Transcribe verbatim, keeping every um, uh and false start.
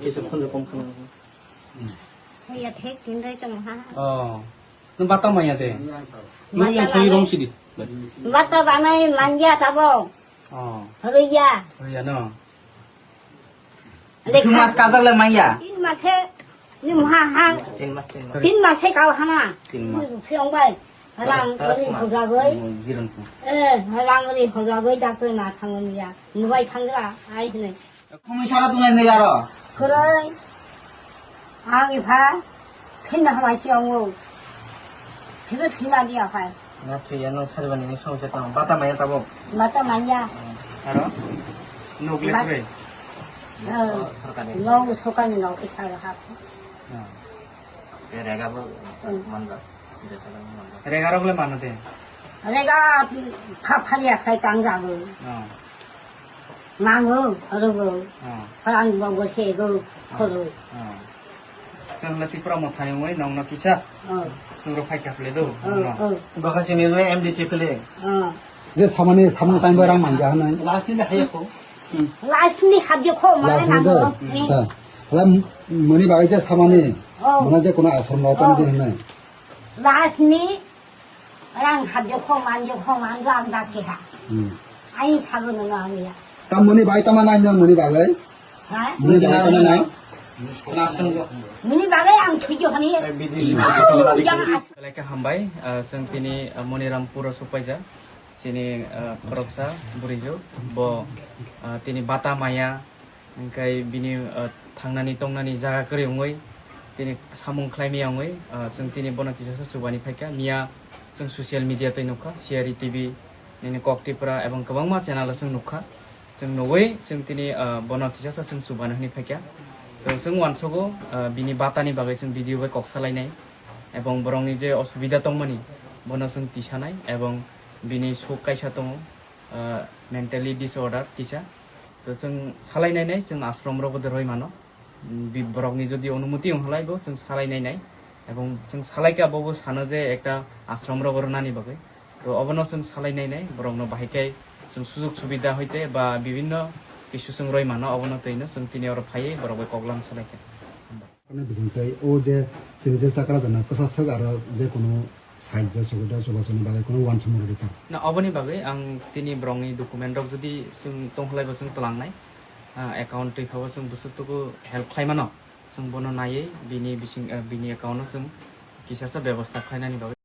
Kisa phone rok kom khna. Haiya thek tin rai tong ha. Oh. Nung bata manya de. Nung yang thoi rong sidi. Bata banai manya tabo. Oh. Hariya. Hariya no. Bisu mas kajak le manya. Tin mase ni muha ha. Tin mas, tin mas. Tin mase kau hana. Tin mas. Phiong bai. Rang ri hojagoi. Jiron. Eh, rang ri hojagoi doctor na thangmani ya. Nubai thangra ai hne. Khumui sara tunglai nui aro. Kwrwi. Ang ipha thinna hamai se wngo. Thwibo thwina di aphai. Na thwiya no sari bani ni song se tong. Bata maya tabo. Bata maya. Aro? Nok le kwrwi. Eh, no sokani no kisa hap. Rega bo manba. Rega rok le mano de. Rega kha phali aphai tang jago. Oh. Mango, orogo. Oh. Phalang bo bo se go, khoro. Oh. Chwng le Tipra Motha ni wngwi nongno kisa. Oh. Chwng rok phai kha phile do. Oh, oh. Bokha sini wngwi M D C phile. Oh. Je samani samung time bo rang manja hanai. Last ni de hayo ko. Last ni habyo kho mane mango. Ha. Hala muni bagai je samani. Oh. Mana je kono asram rok tang di hanai. Last ni Rang habjak kho, manjak kho, manjak ang dak keha. Hmm. Ai sago no no ang ya. Tam muni bai tama nai no muni bagai? Ha? Muni bai tama nai? Muni bagai ang thujo hani. Bidesi. Yang as- Belai khe hambai, ah, chwng tini, ah, Moniram puro sokpaijak. Chini, ah, khoroksa bwrwijo bo, ah, tini bata maya, Hingkai bini, ah, thangnani tongnani jaga kwrwi wngwi tini samung khlaimaya wngwi, ah, chwng tini bono kisasa chubani phaikha. Miya chwng social media twi nukha, C R E T V, nini Kok Tipra ebong kwbangma channel o chwng nukha. Chwng nugwi chwng tini, ah, bono kisasa chwng chubani hwnwi phaikha. To chwng uansugo, ah, bini batani bagwi chwng video bai kok salainai ebong borokni je osubida tongmani bono chwng tisanai ebong bini suk kaisa tongo, ah, mentally disorder kisa. To chwng salai nai nai, chwng ashram rogo de roi mano. Bi-, borokni jodi onumoti wng halai bo chwng salai nai nai. Ebong chwng salai kha bo bo sano je ekta ashram rogo rwnani bagwi. To obono chwng salai nai nai, borokno bahai khe chwng sujog subida hoite ba bibinno kisu chwng roi mano, obono twino chwng tini oro phaiwi borok bai koklam salai kha. Ani bisingtwi o je chini je chakra jana kwsa swk aro je kunu sahajjo sugida chubasoni bagwi kunu uansukmung rwdi kha. Na, oboni bagwi ang tini borokni document rok jodi chwng tongkhlai bo chwng twlangnai, ah, account twi kha bo chwng bwswk tuku help khlai mano, chwng bono naiwi bini bising, ah, bini account o chwng kisasa bebostha khlainani bagwi.